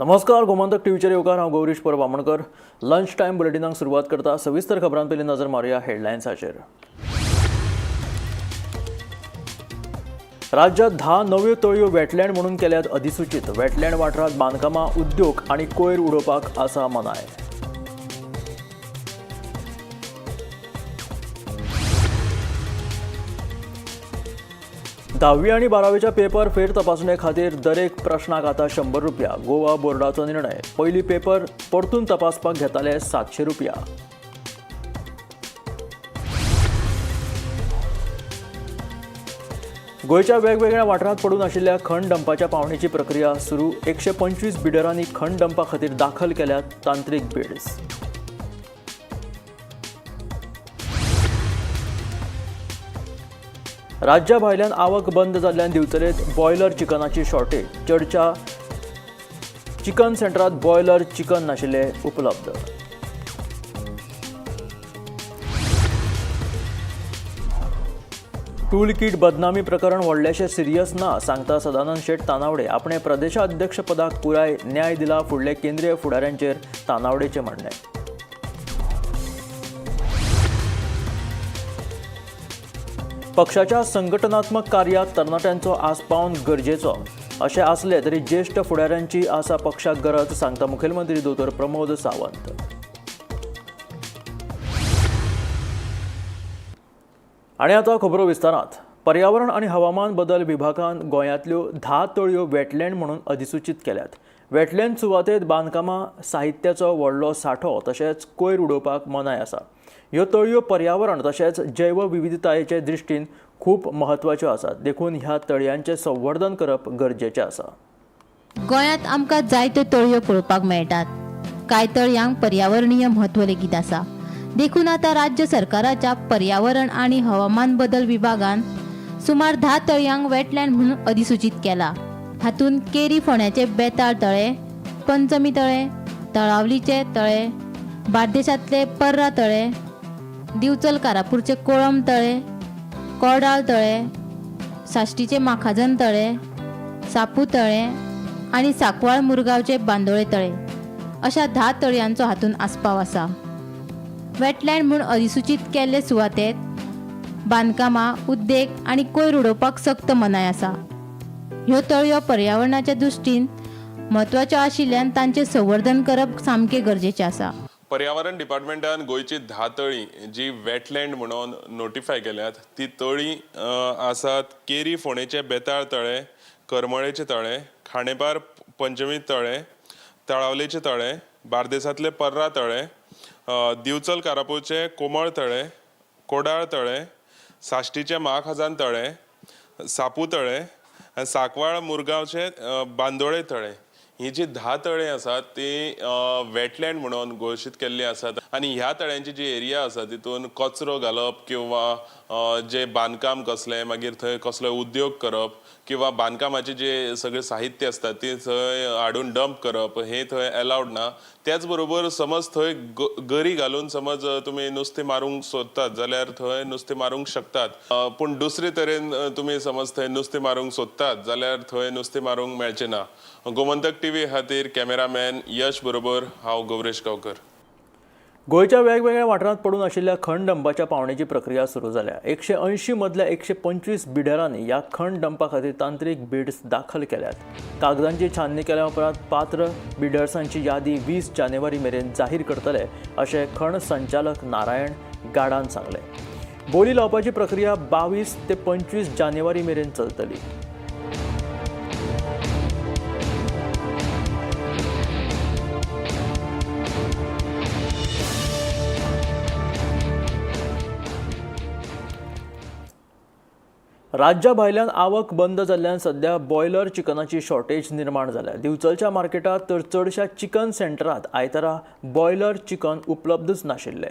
नमस्कार, गोमंतक टीव्हीचेर येवकार. हांव गौरीश परब आमोणकर. लंच टायम बुलेटिनाक सुरवात करता. सविस्तर खबरां पयलीं नजर मारुया हेडलायन्साचेर. राज्यात 10 नव्यो तळयो वेटलँड म्हणून केल्यात अधिसूचित. वेटलँड वाठारांत बांदकामां, उद्योग आनी कोयर उडोवपाक आसा मनाय. धावी आनी बारावेच्या पेपर फेर तपासणे खातीर दरेक प्रश्नाक आतां 100 रुपया. गोवा बोर्डाचो निर्णय. पयलीं पेपर परतून तपासपाक घेताले 700 रुपया. गोंयच्या वेगवेगळ्या वाठारांत पडून आशिल्ल्या खण डंपाच्या पावणेची प्रक्रिया सुरू. 125 बिडरांनी खण डंपा खातीर दाखल केल्यात तांत्रीक बिड्स. राज्या भायल्यान आवक बंद जाल्ल्यान दिवचलेत बॉयलर चिकनाची शॉर्टेज. चडच्या चिकन सेंटरात बॉयलर चिकन नाशिल्ले उपलब्ध. टूल किट बदनामी प्रकरण व्हडलेशें सिरियस ना, सांगता सदानंद शेट तानावडे. आपणे प्रदेशाध्यक्षपदाक पुराय न्याय दिला, फुडले केंद्रीय फुडाऱ्यांचेर तानावडेचें म्हणणें. पक्षाच्या संघटनात्मक कार्यात तरणाट्यांचो आस्पावन गरजेचो अशें आसलें तरी ज्येश्ठ फुडाऱ्यांची आसा पक्षाक गरज, सांगता मुखेलमंत्री दोतोर प्रमोद सावंत. आनी आतां खबरो विस्तारांत. पर्यावरण आनी हवामान बदल विभागान गोंयांतल्यो 10 तळयो वेटलँड म्हणून अधिसूचित केल्यात. वेटलँड सुवातेत बांदकामां, साहित्याचो व्हडलो सांठो तशेंच कोयर उडोवपाक मनाय आसा. ह्यो तळयो पर्यावरण तशेंच जैवविविधतायेचे दृश्टीन खूब म्हत्वाच्यो आसात, देखून ह्या तळयांचें संवर्धन करप गरजेचें आसा. गोंयांत आमकां जायत्यो तळयो पळोवपाक मेळटात. कांय तळयांक पर्यावरणीय म्हत्व लेगीत आसा. देखून आतां राज्य सरकाराच्या पर्यावरण आनी हवामान बदल विभागान सुमार 10 तळयांक वेटलँड म्हणून अधिसूचित केला. हातूंत केरी फोंड्याचे बेताळ तळे, पंचमी तळे, तळावलीचे तळे, बार्देशांतले पर्रा तळे, दिवचल कारापूरचे कोळम तळे, कोडाळ तळे, साश्टीचे माखाजन तळे, सापू तळे आनी सांकवाळ मुरगांवचे बांदोळे तळे अशा 10 तळयांचो हातूंत आस्पाव आसा. वेटलँड म्हूण अधिसूचित केल्ले सुवातेत बांदकामां, उद्देग आनी कोयर उडोवपाक सक्त मनाय आसा. ह्यो तळयो पर्यावरणाच्या दृश्टीन म्हत्वाच्यो आशिल्ल्यान तांचें संवर्धन करप सामकें गरजेचें आसा. पर्यावरण डिपार्टमेंटान गोंयची 10 तळीं जी वेटलँड म्हणून नोटिफाय केल्यात ती तळीं आसात केरी फोंडेचे बेताळ तळें, करमळेचे तळें, खांडेपार पंचमी तळें, तळावलेचे तळें, बार्देसांतले पर्रा तळें, दिवचल कारापूरचे कोमळ तळें, कोडाळ तळें, साश्टीचे महाखजान तळें, सापू तळें आनी सांकवाळ मुरगांवचे बांदोळे तळें. ही जी 10 तळीं आसात ती वेटलँड म्हणून घोशीत केल्ली आसात आनी ह्या तळ्यांची जी एरिया आसा तितून कचरो घालप किंवा जे बांदकाम कसलें, मागीर थंय कसलो उद्योग करप किंवा बांदकामाचे जे सगळे साहित्य आसता ती थंय हाडून डंप करप हे थंय अलावड ना. त्याच बरोबर समज थंय गरी घालून समज तुमी नुस्तें मारूंक सोदतात जाल्यार थंय नुस्तें मारूंक शकतात, पूण दुसरे तरेन तुमी समज थंय नुस्तें मारूंक सोदतात जाल्यार थंय नुस्तें मारूंक मेळचें ना. गोमंतक टीव्ही खातीर कॅमेरामॅन यश बरोबर हांव गौरेश गांवकर. गोंयच्या वेगवेगळ्या वाठारांत पडून आशिल्ल्या खण डंपाच्या पावणेची प्रक्रिया सुरू जाल्या. 180 मदल्या 125 बिडरांनी ह्या खण डंपा खातीर तांत्रीक बिड्स दाखल केल्यात. कागदांची छाननी केल्या उपरांत पात्र बिडर्सांची यादी 20 जानेवारी मेरेन जाहीर करतले अशें खण संचालक नारायण गाडान सांगलें. बोली लावपाची प्रक्रिया 22 ते 25 जानेवारी मेरेन चलतली. राज्या भायल्यान आवक बंद जाल्ल्यान सध्या बॉयलर चिकनाची शॉर्टेज निर्माण जाल्या. दिवचलच्या मार्केटांत तर चडश्या चिकन सेंटरांत आयतारा बॉयलर चिकन उपलब्धच नाशिल्लें.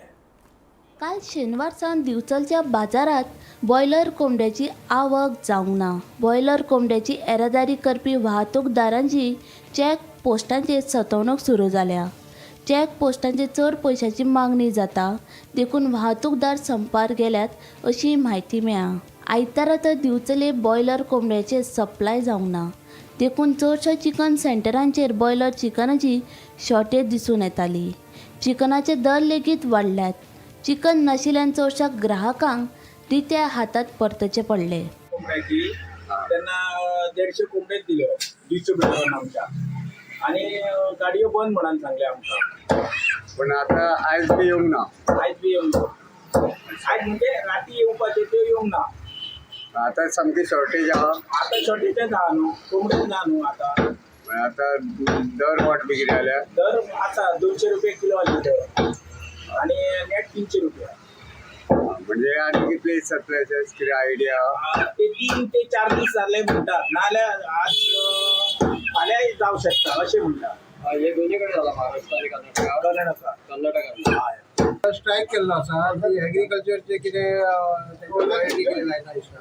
काल शेनवार सावन दिवचलच्या बाजारात बॉयलर कोंबड्याची आवक जावंक ना. बॉयलर कोंबड्याची येरादारी करपी वाहतूकदारांची चॅक पोस्टांचेर सतवणूक सुरू जाल्या. चॅक पोस्टांचेर चड पयशांची मागणी जाता देखून वाहतूकदार संपार गेल्यात अशी म्हायती मेळ्ळा. आयतारा तर दिवचले बॉयलर कोंबड्याचे सप्लाय जावंक ना. देखून चडश्या चिकन सेंटरांचेर बॉयलर चिकनाची शॉर्टेज दिसून येताली. चिकनाचे दर लेगीत वाडल्यात. चिकन नाशिल्ल्यान चडश्या ग्राहकांक रित्या हातात परतचें पडलें. कोंबड्याची तेन्ना 150 कोंबडेच दिल्यो डिस्ट्रिब्युटरान आमच्या आनी गाडयो बंद म्हणून सांगले आमकां. पण आता आयज बी येवंक ना. आयज बी येवंक ना. आयज म्हणजे राती येवपाचे त्यो येवंक ना. आता सामकी शॉर्टेज आहा. आतां शॉर्टेजच आहा न्हू, कोंबडेच ना न्हू आतां. पण आता दर वाट बी कितें जाल्या. दर आसा 200 रुपये किलो आसले दर आनी नेट 300 रुपया. म्हणजे आनी कितले दीस जातले अशें कितें आयडिया? ते 3 ते 4 दीस जाले म्हणटात, नाजाल्यार आज फाल्यांय जावं शकता अशें म्हणटात. हे दोन्ही कडे झाला, महाराष्ट्र आणि कर्नाटका. कर्नाटका. कर्नाटका. हय. स्ट्रायक केल्लो आसा की एग्रीकल्चरचे कितें तेंकां लायटी कितें लायता दिसता,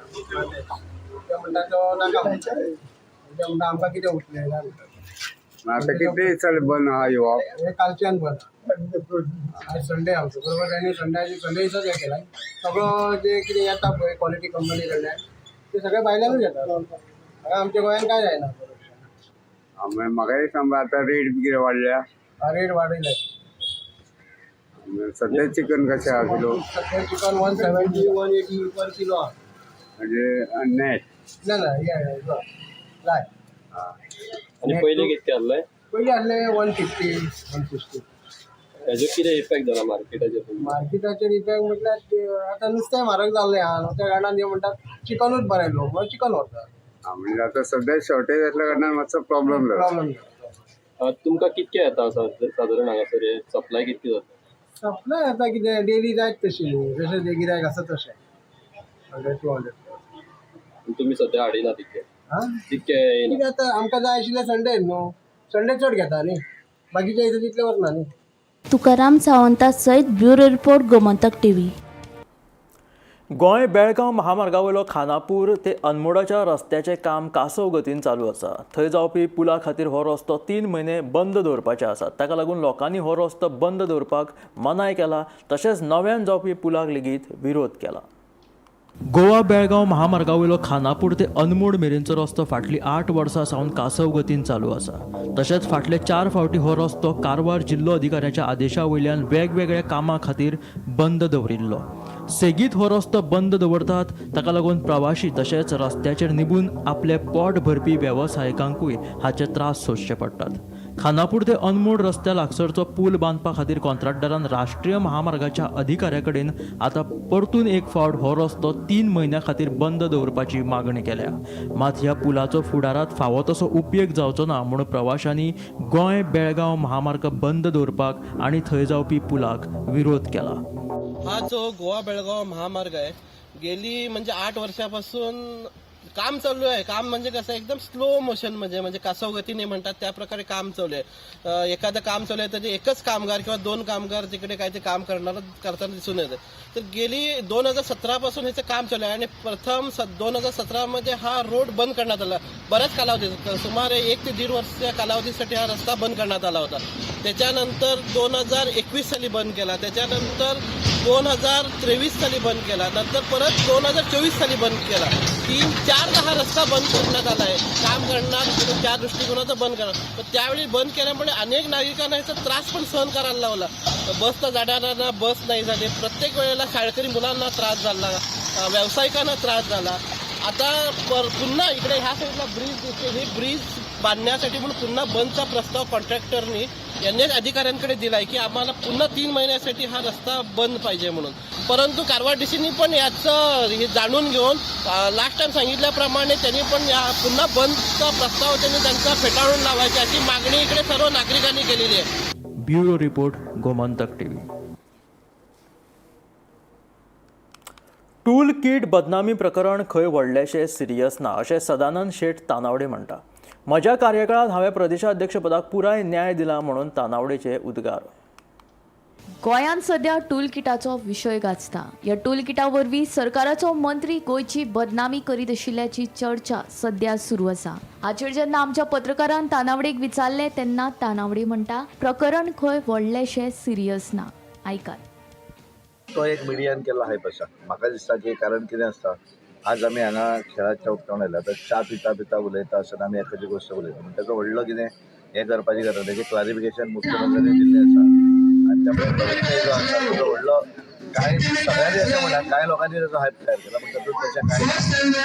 ते म्हणटा तो नाका म्हणटा. ते म्हणटा आमकां कितें उरलें काय म्हणटा. आता कितले दीस जाले बंद आहा येवप? हे कालच्यान बंद. आयज संडे आमचो बरोबर, तांणी संड्याचे संडे दिसाच हें केलां. सगळो जे कितें येता पळय क्वॉलिटी कंपनी कडल्यान ते सगळें भायल्यानूच येता. हांगा आमच्या गोंयान कांय जायना. मागीर म्हाका एक सांग, आतां रेट बी कितें वाडल्या? रेट वाडयले. सद्या चिकन कशें आहा किलो? सध्या चिकन 170 180 पर किलो आहा. म्हणजे नेट? ना ना, हे लाय. आणि पहिले कितके आसले? पयलीं आसले 150 160. हेजो कितें इफेक्ट जाला मार्केटाचेर? मार्केटाचेर इफेक्ट म्हटल्यार आतां नुस्तें म्हारग जाल्लें आहा न्हू, त्या कारणान ते म्हणटात चिकनूच बरें लोक म्हणून चिकन व्हरतात. म्हणजे आता सद्या शॉर्टेज असल्या कारणान मातसो प्रॉब्लम जाला. प्रॉब्लम जाता. तुमकां कितके येता सादारण हांगासर हे सप्लाय कितके जाता? सप्लाय आतां कितें डेली जायत तशी न्हू, जशें ते गिरायक आसा तशें 100 200. तुम्ही सध्या हाडिना तितके? आं, तितके येयना. कितें आतां आमकां जाय आशिल्लें संडे न्हू, संडे चड घेता न्ही, बाकीच्या दिसा तितले वचना न्ही. तुकाराम सावंता सयत bureau report, Gomantak TV. Goa Belgaum महामार्गावयलो Khanapur ते अनमोडाच्या रस्त्याचें काम कासव गतीन चालू आसा. थंय जावपी पुला खातीर हो रस्तो 3 म्हयने बंद दवरपाचे आसात. ताका लागून लोकांनी हो रस्तो बंद दवरपाक मनाय केला, तशेंच नव्यान जावपी पुलाक लेगीत विरोध केला. गोवा बेळगांव महामार्गावयलो खानापूर ते अनमोड मेरेनचो रस्तो फाटलीं 8 वर्सां सावन कासव गतीन चालू आसा. तशेंच फाटले 4 फावटी हो रस्तो कारवार जिल्लो अधिकाऱ्याच्या आदेशा वयल्यान वेगवेगळ्या कामां खातीर बंद दवरिल्लो. सेगीत हो रस्तो बंद दवरतात, ताका लागून प्रवाशी तशेंच रस्त्याचेर निबून आपले पोट भरपी वेवसायिकांकूय हाचे त्रास सोंसचे पडटात. खानापूर ते अनमोड रस्त्या लागसरचो पूल बांदपा खातीर कॉन्ट्रॅक्टरान राष्ट्रीय महामार्गाच्या अधिकाऱ्या कडेन आतां परतून एक फावट हो रस्तो 3 म्हयन्यां खातीर बंद दवरपाची मागणी केल्या. मात ह्या पुलाचो फुडारांत फावो तसो उपेग जावचो ना म्हूण प्रवाशांनी गोंय बेळगांव महामार्ग बंद दवरपाक आनी थंय जावपी पुलाक विरोध केला. हा जो गोवा बेळगाव महामार्ग आहे, गेली म्हणजे 8 वर्षापासून काम चालू आहे. काम म्हणजे कसं एकदम स्लो मोशन म्हणजे म्हणजे कासव गतीने म्हणतात त्या प्रकारे काम चालू आहे. एखादं काम चालू आहे तर एकच कामगार किंवा 2 कामगार तिकडे काय ते काम करताना दिसून येतं. तर गेली 2017 पासून ह्याचं काम चालू आहे आणि प्रथम 2017 मध्ये हा रोड बंद करण्यात आला. बऱ्याच कालावधी, सुमारे 1 ते 1.5 वर्षाच्या कालावधीसाठी हा रस्ता बंद करण्यात आला होता. त्याच्यानंतर 2021 साली बंद केला, त्याच्यानंतर 2023 साली बंद केला, नंतर परत 2024 साली बंद केला. 3-4 हा रस्ता बंद करण्यात आला आहे. काम करणार त्या दृष्टिकोनाचा बंद करणार, पण त्यावेळी बंद केल्यामुळे अनेक नागरिकांना याचा त्रास पण सहन करायला लावला. बसला जाणाऱ्यांना बस नाही झाली, प्रत्येक वेळेला शाळकरी मुलांना त्रास झाला, व्यावसायिकांना त्रास झाला. आता पुन्हा इकडे ह्या साईडला ब्रिज दिसते, हे ब्रिज बांधण्यासाठी म्हणून पुन्हा बंदचा प्रस्ताव कॉन्ट्रॅक्टरनी यांनी अधिकाऱ्यांकडे दिलाय की आम्हाला पुन्हा 3 महिन्यासाठी हा रस्ता बंद पाहिजे म्हणून. परंतु कारवार डीसीनी पण याचं हे जाणून घेऊन लास्ट टाइम सांगितल्याप्रमाणे त्यांनी पण या पुन्हा बंदचा प्रस्ताव त्यांनी त्यांचा फेटाळून लावायचा अशी मागणी इकडे सर्व नागरिकांनी केलेली आहे. Bureau report, Gomantak TV. Tool kit बदनामी प्रकरण खंय व्हडलेशें सिरियस ना अशें सदानंद शेट तानावडे म्हणटा. म्हज्या कार्यकाळांत हांवें प्रदेशाध्यक्षपदाक पुराय न्याय दिला म्हणून तानावडेचे उद्गार. गोंयांत सध्या टूल किटाचो विशय गाजता. ह्या टूल किटा वरवीं सरकाराचो मंत्री गोंयची बदनामी करीत आशिल्ल्याची चर्चा सध्या सुरू आसा. हाचेर जेन्ना आमच्या पत्रकारान तानावडेक विचारलें तेन्ना तानावडे म्हणटा प्रकरण खंय व्हडलेशें सिरियस ना. आयकात. तो एक मिडियान केला हायप आसा. म्हाका दिसता की कारण कितें आसता, आज आमी हांगा खेळाच्या उक्तावण आयल्या. आतां च्या पिता पिता उलयता आसतना आमी एखादी गोश्ट उलयता, पूण ताचो व्हडलो कितें हें करपाची गरज, तेजें क्लारिफिकेशन मुख्यमंत्र्यांनी दिल्लें आसा. आनी त्यामुळे जो आसा ताचो व्हडलो कांय सगळ्यांनी अशें म्हणा, कांय लोकांनी ताचो हायप तयार केला, पूण तातूंत तशें कांय ना.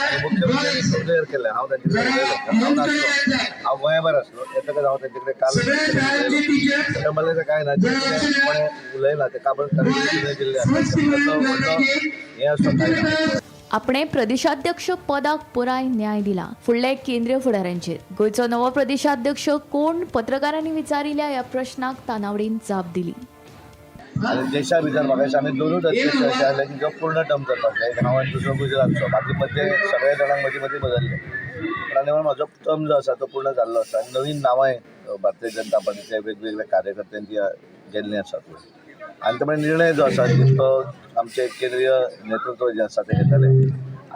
आनी मुख्यमंत्र्यांनी क्लियर केलें, हांव तांचे कडेन उलयलो, हांव नासलो, हांव गोंयाभायर आसलो, येतकच हांव तांचे कडेन काल उलयलो. म्हणलें तें कांय ना, जें कितें कोणें उलयलां तें काबर क्लारिफिकेशन दिल्लें आसा, ताचो व्हडलो हें आसो कांय ना. आपणे प्रदेशाध्यक्ष पदाक पुराय न्याय दिला. फुडले केंद्रीय फुडाऱ्यांचेर गोंयचो नवो प्रदेशाध्यक्ष कोण पत्रकारांनी विचारिल्ल्या ह्या प्रश्नाक तानावडीन जाप दिली. आनी देशा भितर म्हाका दिसता आमी दोनूच अध्यक्ष अशे आसले की जो पूर्ण टर्म करपाक जाय, हांव आनी दुसरो गुजरातचो, बाकी मदले सगळे जाणांक मदीं मदीं बदल्ले. पण आनी म्हजो टर्म जो आसा तो पूर्ण जाल्लो आसा. आनी नवीन नांवांय भारतीय जनता पार्टीच्या वेगवेगळ्या कार्यकर्त्यांची गेल्लीं आसात. आनी त्यामुळे निर्णय जो आसा तो आमचे केंद्रीय नेतृत्व जें आसा तें घेतलें.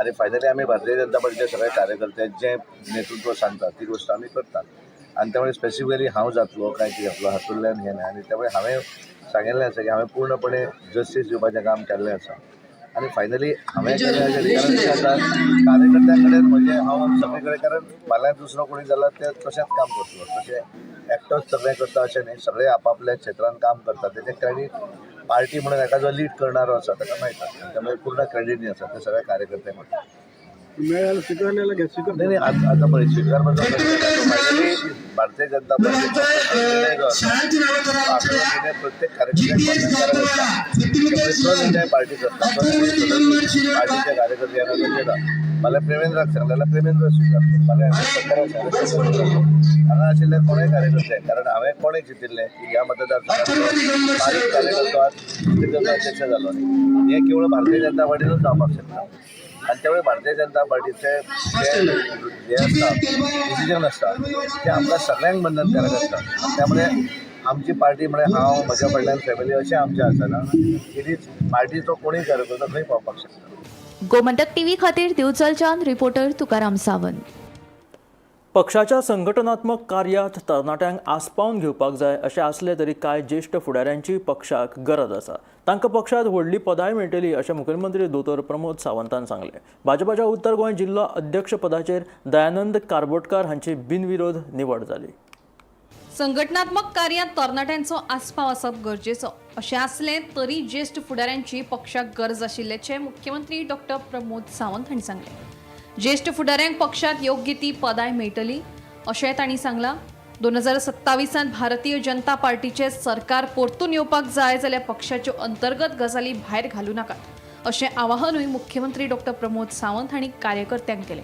आनी फायनली आमी भारतीय जनता पार्टीचे सगळे कार्यकर्ते जें नेतृत्व सांगता ती गोश्ट आमी करतात. आनी त्यामुळे स्पेसिफिकली हांव जातलो काय कितें जातलो हातूंतल्यान हें न्हय. आनी त्यामुळे हांवें सांगिल्लें आसा की हांवें पूर्णपणे जस्टीस दिवपाचें काम केल्लें आसा. आनी फायनली हांवें केलें अशें, कारण कितें आसा कार्यकर्त्यां कडेन म्हणजे हांव सगळे कडेन, कारण फाल्यां दुसरो कोणी जाल्यार ते तशेंच काम करतलो, तशें एकटोच सगळें करता अशें न्हय, सगळे आपापल्या क्षेत्रान काम करता. तेजें क्रेडीट पार्टी म्हणून एका जो लीड करणारो आसा ताका मेळटा, त्यामुळे पूर्ण क्रेडीट जें आसा तें सगळ्या कार्यकर्त्यांक वता. नाही नाही, आता पळय स्विकारपाचो फायनली भारतीय जनता पार्टी प्रत्येक कार्यकर्त्याक तो निर्णय पार्टी करता, पार्टीचे कार्यकर्ते यांना गरजेचा. मला प्रेमेंद्राक सांगलें जाल्यार प्रेमेंद्र स्विकारतो, मला सरकाराक सांगलें हांगा आशिल्ले कोणूय कार्यकर्ते, कारण हांवें कोणें चिंतिल्लें की ह्या मतदारसंघात बारीक कार्यकर्तो आज अध्यक्ष जालो न्ही, हें केवळ भारतीय जनता पार्टीनूच जावपाक शकता. आनी त्यामुळे भारतीय जनता पार्टीचे जे आसता डिसिजन आसता ते आमकां सगळ्यांक बंधनकारक आसता. त्यामुळे आमची पार्टी म्हळ्यार हांव म्हज्या फाटल्यान फॅमिली अशें आमचें आसना, it is पार्टीचो कोणूय कार्यकर्तो खंय पावपाक शकता. गोमंतक टीव्ही खातीर दिवचलच्यान रिपोर्टर तुकाराम सावंत. पक्षाच्या संघटनात्मक कार्यात तरणाट्यांक आस्पावन घेवपाक जाय अशें आसलें तरी कांय ज्येश्ठ फुडाऱ्यांची पक्षाक गरज आसा. तांकां पक्षांत व्हडली पदांय मेळटली अशें मुखेलमंत्री दोतोर प्रमोद सावंतान सांगलें. भाजपाच्या उत्तर गोंय जिल्लो अध्यक्षपदाचेर दयानंद कारबोटकार हांची बिनविरोध निवड जाली. संघटनात्मक कार्यात तरणाट्यांचो आस्पाव आसप गरजेचो अशें आसलें तरी ज्येश्ठ फुडाऱ्यांची पक्षाक गरज आशिल्ल्याचें मुख्यमंत्री डॉक्टर प्रमोद सावंत हांणी सांगलें. ज्येश्ठ फुडाऱ्यांक पक्षात योग्य ती पदांय मेळटली अशें तांणी सांगलां. 2027 भारतीय जनता पार्टीचें सरकार परतून येवपाक जाय जाल्यार पक्षाच्यो अंतर्गत गजाली भायर घालूं नाकात अशें आवाहनूय मुख्यमंत्री डॉक्टर प्रमोद सावंत हांणी कार्यकर्त्यांक केलें.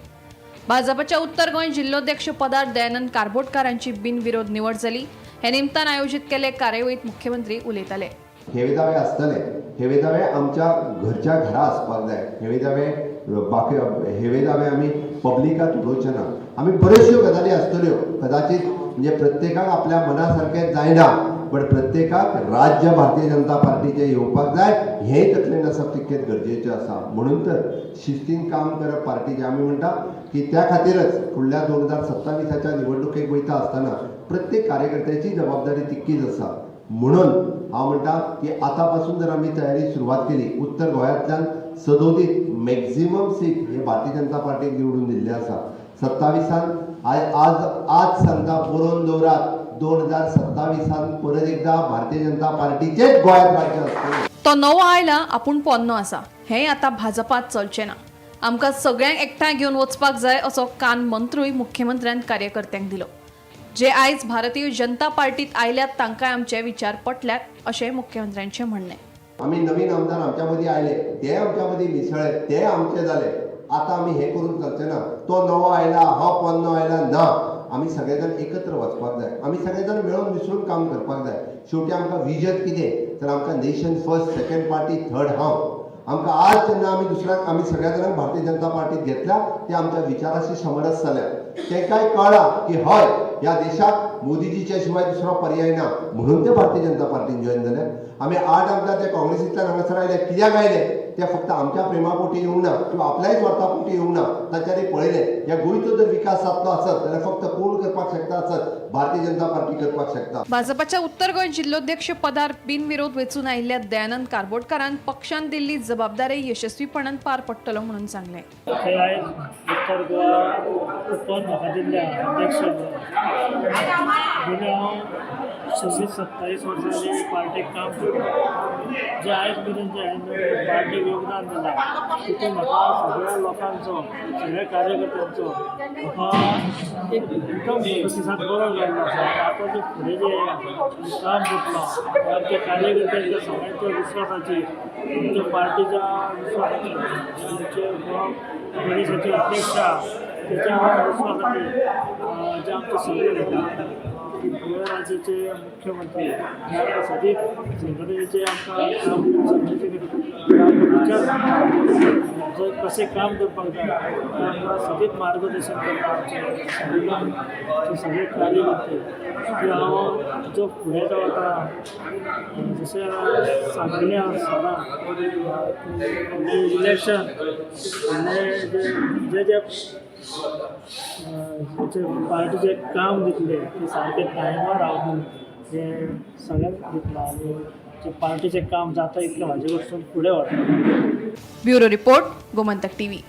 भाजपाच्या उत्तर गोंय जिल्लोध्यक्ष पदार दयानंद कारबोटकार हांची बिनविरोध निवड जाली. हे निमतान आयोजीत केल्ले कार्यावळींत मुख्यमंत्री उलयताले. हेवे दावे आसतले, हेवे दावे आमच्या घरच्या घरा आसपाक जाय, हेवे दावे बाकी हेवे दावे आमी पब्लिकात उलोवचे ना. आमी बऱ्योचश्यो गजाली आसतल्यो, कदाचित म्हणजे प्रत्येकाक आपल्या मना सारकें जायना, बट प्रत्येकाक राज्य भारतीय जनता पार्टीचें येवपाक जाय हेंय तकलेन आसप तितकेंच गरजेचें आसा. म्हणून तर शिस्तीन काम करप पार्टीचें आमी म्हणटा की त्या खातीरच फुडल्या 2027 निवडणुकेक वयता आसतना प्रत्येक कार्यकर्त्याची जबाबदारी तितकीच आसा. म्हणून हांव म्हणटा की आतां पासून जर आमी तयारी सुरवात केली, उत्तर गोंयांतल्यान 37 मॅक्झिमम सीट हे भारतीय जनता पार्टीक निवडून दिल्ले आसा. 27 आज आज सांगता बरोवन दवरात, 2027 परत एकदा भारतीय जनता पार्टीचेच गोंयांत राज्य आसतलें. तो नवो आयला आपूण पोन्नो आसा हें आतां भाजपात चलचें ना, आमकां सगळ्यांक एकठांय घेवन वचपाक जाय असो कान मंत्रूय मुख्यमंत्र्यान कार्यकर्त्यांक दिलो. जे आयज भारतीय जनता पार्टीत आयल्यात तांकां आमचे विचार पटल्यात अशें मुख्यमंत्र्यांचें म्हणणें. आमी नवीन आमदार आमच्या मदीं आयले, ते आमच्या मदीं मिसळ्ळे, ते आमचे जाले. आतां आमी हें करूंक चलचे ना, तो नवो आयला हांव पोन्नो आयला ना, आमी सगळे जाण एकत्र वचपाक जाय, आमी सगळे जाण मेळून मिसळून काम करपाक जाय. शेवटी आमकां विजन कितें तर आमकां nation first, second party, third हांव. आमकां आज जेन्ना आमी दुसऱ्याक आमी सगळ्या जाणांक भारतीय जनता पार्टीत घेतल्या ते आमच्या विचाराशी समरस जाल्या, तेंकांय कळ्ळां की हय ह्या देशाक मोदीजीच्या शिवाय दुसरो पर्याय ना, म्हणून ते भारतीय जनता पार्टीन जॉयन जाले. आमी 8 आमदार ते काँग्रेसींतल्यान हांगासर आयले, कित्याक आयले? ते फक्त आमच्या प्रेमापोटी येवंक ना किंवा आपल्याय स्वार्थापोटी येवंक ना. तांच्यांनी पळयलें ह्या गोंयचो जर विकास जातलो आसत जाल्यार फक्त कोण करपाक शकता आसत, भारतीय जनता पार्टी करपाक शकता. भाजपाच्या उत्तर गोंय जिल्लोध्यक्ष पदार बिनविरोध वेंचून आयिल्ल्या दयानंद कारबोटकारान पक्षान दिल्ली जबाबदारी यशस्वीपणान पार पडटलो म्हणून सांगलें. उत्तर गोवा पद म्हाका दिल्लें अध्यक्ष म्हणून हांव 26-27 वर्सां जालीं पार्टीक काम करता. जे आयज मेरेन जे हांवें पार्टीक योगदान दिलां तितून म्हाका सगळ्या लोकांचो, सगळ्या कार्यकर्त्यांचो म्हाका एक उत्तम प्रतिसाद बरो मेळ्ळो आसा. आतां जे फुडें जे काम करतलो आमच्या कार्यकर्त्यांच्या सगळ्यांच्या विस्वासाचेर, आमच्या पार्टीच्या विस्वासाचेर, आमचे गोवा प्रदेशाचे अध्यक्ष त्याच्या विस्वासाचेर, जे आमचे सगळे गोवा राज्याचे मुख्यमंत्री जे आमकां सदींच संघटनेचे आमकां संघटनेचे विचार जो कशें काम करपाक जाय तें आमकां सदींच मार्गदर्शन करता. आमचे सगळे कार्यकर्ते की हांव जो फुडें जो वता जशें सांगलें हांव सदां इलेक्शन फुडलें जे जे पार्टीचें काम दितलें तें सारकें टायमार हांव हें सगळ्यांक दितलो आनी जें पार्टीचें काम जाता इतलें म्हाजे कडसून फुडें व्हरतलो. Bureau report, Gomantak TV.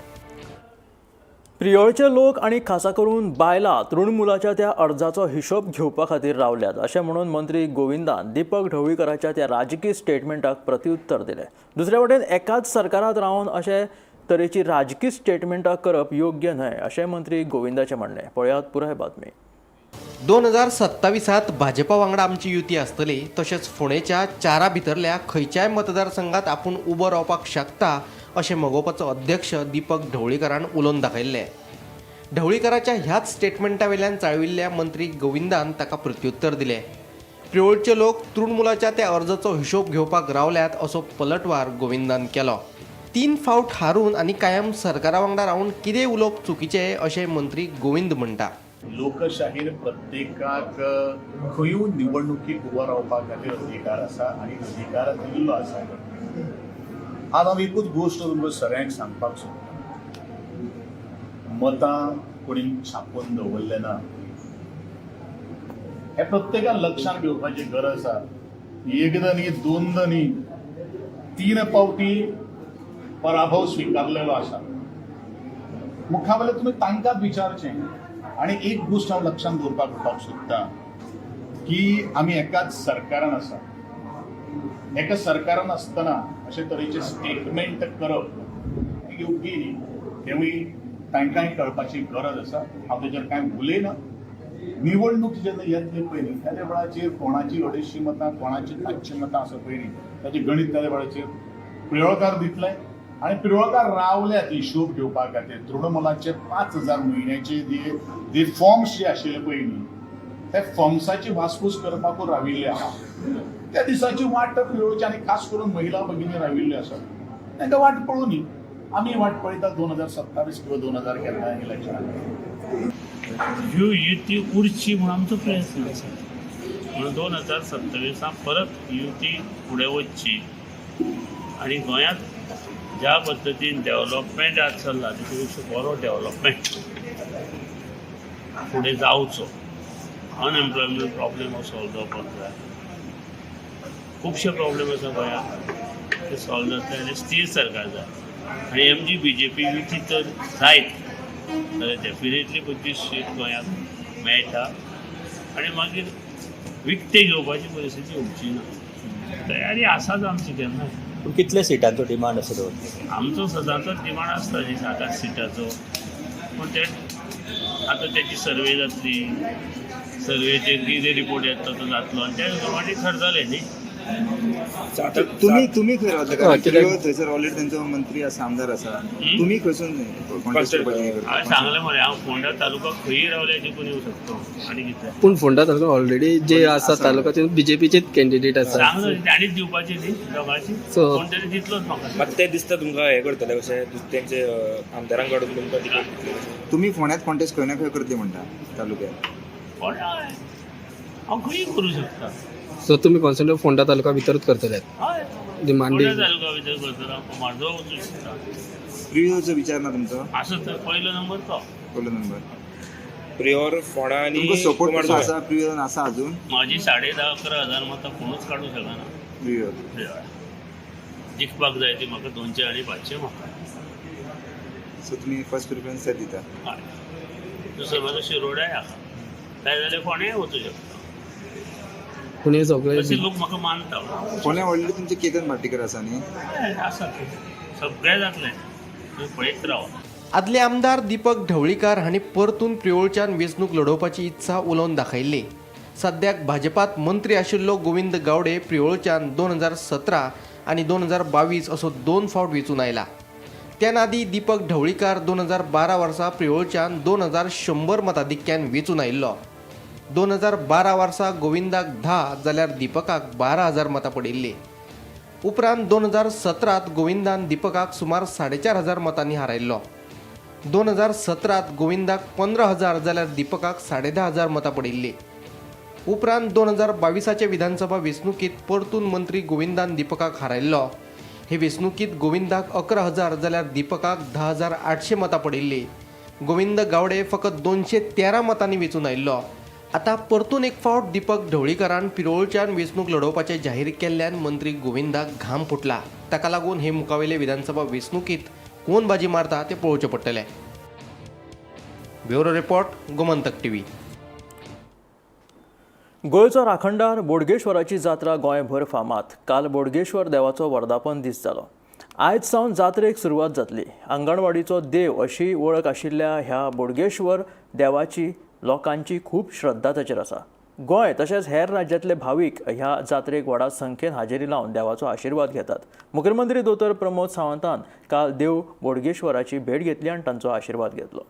प्रियोळचे लोक आनी खासा करून बायलां तृणमूलाच्या त्या अर्जाचो हिशोब घेवपा खातीर रावल्यात अशें म्हणून मंत्री गोविंदान दीपक ढवळीकराच्या त्या राजकी स्टेटमेंटाक प्रत्युत्तर दिलें. दुसरे वटेन एकाच सरकारांत रावन अशे तरेची राजकी स्टेटमेंटां करप योग्य न्हय अशें मंत्री गोविंदाचें म्हणणें. पळयात पुराय बातमी. 2027 भाजपा वांगडा आमची युती आसतली, तशेंच फोंडेच्या 4 भितरल्या खंयच्याय मतदारसंघात आपूण उबो रावपाक शकता अशें मगोपाचो अध्यक्ष दीपक ढवळीकरान उलोवन दाखयल्लें. ढवळीकराच्या ह्याच स्टेटमेंटा वयल्यान चाळविल्ल्या मंत्री गोविंदान ताका प्रत्युत्तर दिलें. प्रियोळचे लोक तृणमूलाच्या त्या अर्जाचो हिशोब घेवपाक रावल्यात असो पलटवार गोविंदान केलो. 3 फावट हारून आनी कायम सरकारा वांगडा रावन कितें उलोवप चुकीचें अशें मंत्री गोविंद म्हणटा. लोकशाहीर प्रत्येकाक खंयूय निवडणुकीक उबो रावपा खातीर अधिकार आसा आनी अधिकार दिल्लो आसा. आज हांव एकूच गोश्ट तुमकां सगळ्यांक सांगपाक सोदतां, मतां कोणी छापून दवरलें ना हें प्रत्येकान लक्षांत घेवपाची गरज आसा. एकदां न्ही, दोनदां न्ही, 3 फावटी पराभव स्विकारलेलो आसा. मुखा वयल्यान तुमी तांकां विचारचें. आनी एक गोश्ट हांव लक्षांत दवरपाक म्हणपाक सोदतां की आमी एकाच सरकारान आसा. एका सरकारान आसतना अशे तरेचे स्टेटमेंट करप हें योग्य न्ही, तेवूय तांकांय कळपाची गरज आसा. हांव तेजेर कांय उलयना. निवडणूक जेन्ना येतली पळय न्ही त्या वेळाचेर कोणाची 250 मतां, कोणाची 500 मतां आसा पळय न्ही ताचें गणीत त्या वेळाचेर प्रियोळकार दितले. आनी प्रियोळकार रावल्यात हिशोब घेवपा खातीर. तृणमूलाचे 5,000 म्हयन्याचे जे फॉर्म्स जे आशिल्ले पळय न्ही त्या फॉर्म्साची वासपूस करपाकूच राविल्ले आहा. त्या दिसाची वाट प्रियोळची आनी खास करून महिला भगिनी राविल्ल्यो आसात, तांकां वाट पळोवनी. आमी वाट पळयतात 2027 किंवा 2000 केन्ना इलेक्शनाक. ह्यो युती उरची म्हूण आमचो प्रयत्न आसा. म्हणून 2027 परत युती फुडें वचची आनी गोंयांत ज्या पद्दतीन डेव्हलपमेंट आज चल्ला तेचे पेक्षा बरो डेव्हलपमेंट फुडें जावचो. अनएम्प्लॉयमेंट प्रॉब्लेम हो सॉल्व जावपाक जाय. खुबशे प्रॉब्लेम आसा गोंयांत, ते सॉल्व जातले आनी स्थीर सरकार जाय. आनी MG BJP युती तर जायत जाल्यार डेफिनेटली 25 सीट गोंयांत मेळटा आनी मागीर विकते घेवपाची परिस्थिती येवची ना. तयारी आसाच आमची केन्ना. पूण कितले सिटांचो डिमांड आसा दवरतले? आमचो सदांचोच डिमांड आसता न्ही 7-8 सिटाचो. पूण ते आतां तेची सर्वे जातली, सर्वेचेर कितें रिपोर्ट येता तो जातलो आनी त्या प्रमाणे थरतलें न्ही. तुम्ही खंय रावता? थंयसर ऑलरेडी तेंचो मंत्री आसा, आमदार आसा, तुम्ही खंयसून कॉन्टेस्ट करपाचें? हांवें सांगलें मरे, हांव फोंडा तालुका खंयी रावल्यार जिखून येवं शकतो. आनी कितें? पूण फोंडा तालुका ऑलरेडी जे आसा तालुका बीजेपीचेच कॅन्डिडेट आसा. सांगलो ताणीच दिवपाची न्ही दोगांची, कोण तरी दितलोच म्हाका. मात ते दिसता तुमकां हें करतले कशें तेंचे आमदारांक काडून तुमकां तिकेट दितले? तुम्ही फोंड्यात कॉन्टेस्ट खंय ना खंय करतले म्हणटा तालुक्यात? फोंडा हांव खंयी करूं शकता. सो तुम्ही कॉन्सन्ट्रेट फोंडा तालुका भितरूच करतले? हय. डिमांडी फोंड्या तालुका भितर करतलो हांव, कुमारजुंवा वचूं शकता. प्रियोळचो विचार ना तुमचो? आसा तर, पयलो नंबर तो. पयलो नंबर. प्रियोळ, फोंडा आनी तुमकां सपोर्ट कसो कुमारजुंव्या. आसा प्रियोळान, आसा अजून? म्हाजी 10,500-11,000 मतां कोणूच काडूंक शकना. प्रियोळ. प्रियोळा जिखपाक जाय ती म्हाका 200 आनी 500 मतां. सो तुमी फर्स्ट प्रिफरन्स दिता? हय. दुसरो म्हाका शिरोड्याय आसा, जाय जाल्यार फोंड्याय वचूं शकता. पुणे सगळे. तशे लोक म्हाका मानता. फोंड्या ऑलरेडी तुमचे केतन भाटीकर आसा न्ही? हय, आसा ते. सगळें जातलें, तुमी पळयत रावा. आदले आमदार दीपक ढवळीकार हांणी परतून प्रियोळच्यान वेंचणूक लढोवपाची इत्सा उलोवन दाखयल्ली. सद्याक भाजपात मंत्री आशिल्लो गोविंद गावडे प्रियोळच्यान 2017 आनी 2022 असो दोन फावट वेंचून आयला. त्या आदी दीपक ढवळीकार 2012 वर्सा प्रियोळच्यान 2100 मताधिक्यान वेंचून आयिल्लो. 2012 वर्सा गोविंदाक 10 जाल्यार दीपकाक 12,000 मतां पडिल्लीं. उपरांत 2017त गोविंदान दीपकाक सुमार 4500 मतांनी हारयल्लो. 2017त गोविंदाक 15,000 जाल्यार दीपकाक 10,500 मतां पडिल्लीं. उपरांत 2022आचे विधानसभा वेंचणुकेंत परतून मंत्री गोविंदान दीपकाक हारयल्लो. हे वेंचणुकेंत गोविंदाक 11,000 जाल्यार दीपकाक 10,800 मतां पडिल्लीं. गोविंद गावडे फकत 213 मतांनी वेंचून आयिल्लो. आतां परतून एक फावट दीपक ढवळीकारान पिरोळच्यान वेंचणूक लढोवपाचें जाहीर केल्ल्यान मंत्री गोविंदाक घाम फुटला. ताका लागून हे मुखावेले विधानसभा वेंचणुकेंत कोण बाजी मारता तें पळोवचें पडटलें. Bureau report, Gomantak TV. गोंयचो राखणदार बोडगेश्वराची जात्रा गोंयभर फामाद. काल बोडगेश्वर देवाचो वर्धापन दीस जालो. आयज सावन जात्रेक सुरवात जातली. आंगणवाडीचो देव अशी वळख आशिल्ल्या ह्या बोडगेश्वर देवाची लोकांची खूब श्रद्धा ताचेर आसा. गोंय तशेंच हेर राज्यांतले भावीक ह्या जात्रेक व्हडा संख्येन हाजेरी लावन देवाचो आशिर्वाद घेतात. मुख्यमंत्री दोतोर प्रमोद सावंतान काल देव बोडगेश्वराची भेट घेतली आनी तांचो आशिर्वाद घेतलो.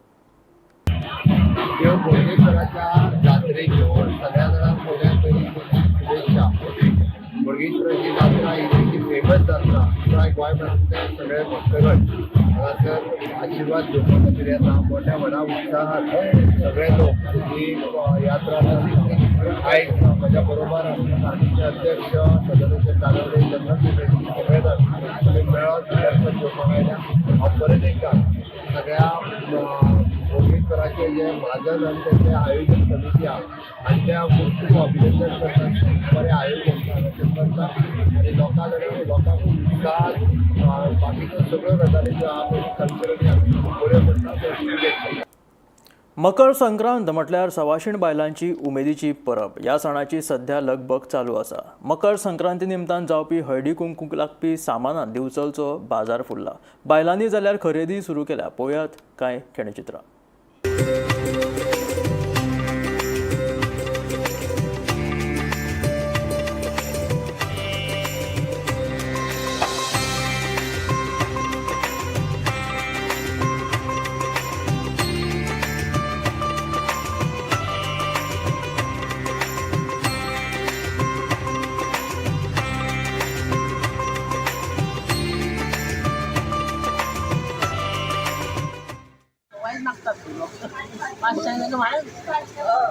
देव बोडगेश्वराच्या जात्रेच्यो सगळ्या जाणांक पयल्यात पयलीं शुभेच्छा. बोडगेश्वराची जात्रा ही सामकी फेमस जात्रा. पुराय गोंयभरांतले सगळे भक्तगण हांगासर आशिर्वाद घेवपा खातीर येता. मोठ्या व्हडा उत्साहान सगळे लोक ही यात्रा. आयज म्हज्या बरोबर आमच्या पार्टीचे अध्यक्ष सदस्य तानवडे, चंद्रकांत, सगळे जाण आमी मेळोन दर्शन घेवपाक आयल्या. हांव परत एकदां सगळ्या बोडगेश्वराचे जे म्हाजन आनी तेंचे आयोजन समिती आहा हांचे हांव खूब खूब अभिनंदन करता. बरें आयोजन हांगासर करता आनी लोकां कडेन, लोकांक उत्साह, बाकीच्यो सगळ्यो गजाली ज्यो आहा पळय, कल्चरली आमी बऱ्यो करता त्यो शुभेच्छा. मकर संक्रांत म्हटल्यार सवाशीण बायलांची उमेदीची परब. ह्या सणाची सध्या लगबग चालू आसा. मकर संक्रांती निमतान जावपी हळदी कुंकूक लागपी सामानान दिवचलचो बाजार फुल्ला. बायलांनी जाल्यार खरेदी सुरू केल्या. पळोवयात कांय खेणचित्रां.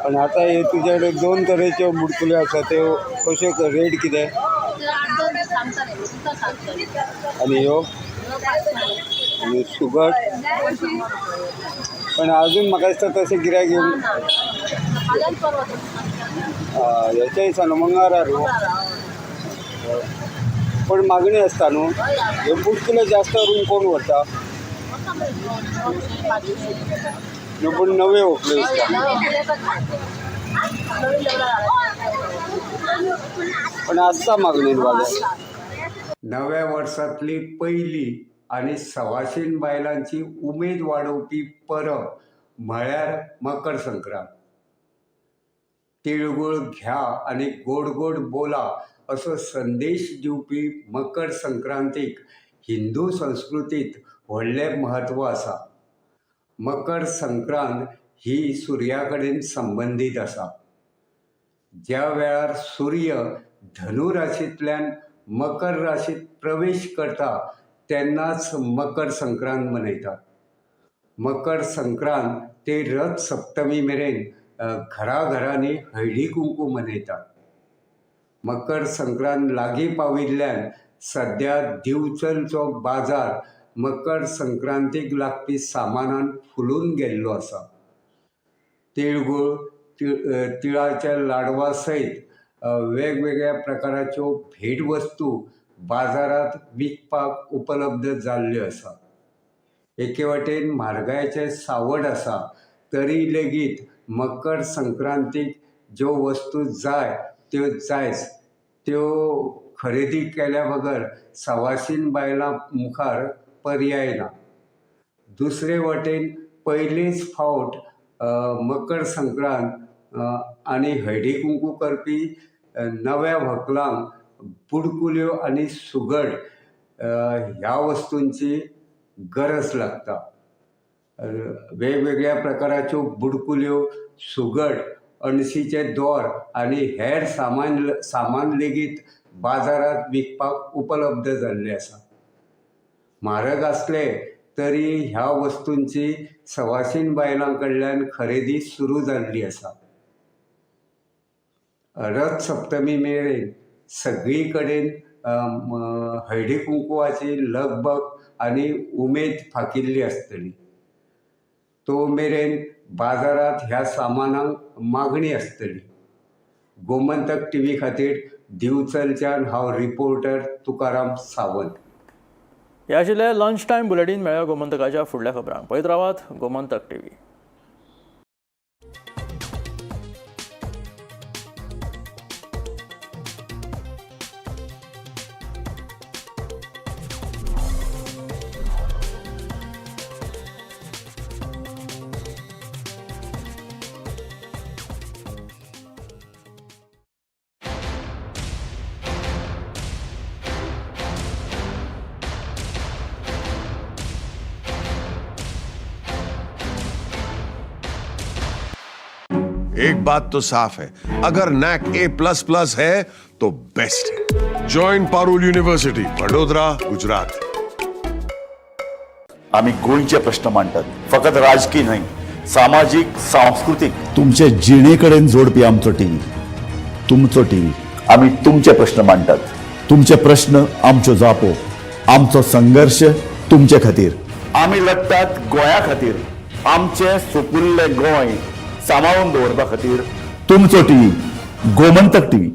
पण आता हे तुझ्याकडे दोन तरेच्यो बुडकुले आसा, त्यो कश्यो, रेट कितें आनी ह्यो आनी सुगट? पण अजून म्हाका दिसता तशें गिरायक येवन हेच्या दिसा न्हू, मंगळार न्हू, पण मागणी आसता न्हू. हे बुडकुले जास्त करून कोण व्हरता न्हू? पूण नवे व्हंकल्यो दिसता, पण आसता मागणी बाजार. नव्या वर्सांतली पयली आनी सवाशीण बायलांची उमेद वाडोवपी परब म्हळ्यार मकर संक्रांत. तिळगूळ घ्या आनी गोड गोड बोला असो संदेश दिवपी मकर संक्रांतीक हिंदू संस्कृतींत व्हडलें म्हत्व आसा. मकर संक्रांत ही सुर्या कडेन संबंदीत आसा. ज्या वेळार सूर्य धनू राशींतल्यान मकर राशींत प्रवेश करता तेन्नाच मकर संक्रांत मनयतात. मकर संक्रांत ते रथ सप्तमी मेरेन घराघरांनी हळदी कुंकू मनयतात. मकर संक्रांत लागीं पाविल्ल्यान सद्या दिवचलचो बाजार मकर संक्रांतीक लागपी सामानान फुलून गेल्लो आसा. तिळगूळ, तिळाच्या लाडवा सयत वेगवेगळ्या प्रकाराच्यो भेटवस्तू बाजारांत विकपाक उपलब्ध जाल्ल्यो आसा. एके वाटेन म्हारगायेचें सावट आसा तरी लेगीत मकर संक्रांतीक ज्यो वस्तू जाय त्यो जायच, त्यो खरेदी केल्या बगर सवाशीण बायलां मुखार पर्याय ना. दुसरे वटेन पयलीच फावट मकर संक्रांत आनी हळदी कुंकू करपी नव्या व्हंकलांक बुडकुल्यो आनी सुगट ह्या वस्तूंची गरज लागता. वेगवेगळ्या प्रकाराच्यो बुडकुल्यो, सुगट, अणशीचे दोर आनी हेर सामान लेगीत बाजारांत विकपाक उपलब्ध जाल्लें आसा. म्हारग आसले तरी ह्या वस्तूंची सवाशीण बायलां कडल्यान खरेदी सुरू जाल्ली आसा. रथ सप्तमी मेरेन सगळी कडेन हळदी कुंकुवाची लगबग आनी उमेद फाकिल्ली आसतली. तो मेरेन बाजारांत ह्या सामानाक मागणी आसतली. गोमंतक टीव्ही खातीर दिवचलच्यान हांव रिपोर्टर तुकाराम सावंत. हे आशिल्लें लंच टायम बुलेटीन. मेळ्या गोमंतकाच्या फुडल्या खबरांक. पळयत रावात गोमंतक टीव्ही. एक बात तो साफ है, अगर नैक A++ है तो बेस्ट है। Join Parul university, Vadodara, Gujarat. आमी गोंयचे प्रश्न मांडटात, फकत राजकीय न्हय, सामाजीक, सांस्कृतीक. तुमचे जिणे कडेन जोडपी आमचो टीव्ही, तुमचो टीव्ही. आमी तुमचे प्रश्न मांडटात, तुमचे प्रश्न आमच्यो जापो, आमचो संघर्श तुमचे खातीर. आमी लढटात गोंया खातीर, आमचें सुपुल्लें गोंय सांबाळून दवरपा खातीर. तुमचो टीव्ही, गोमंतक टीव्ही.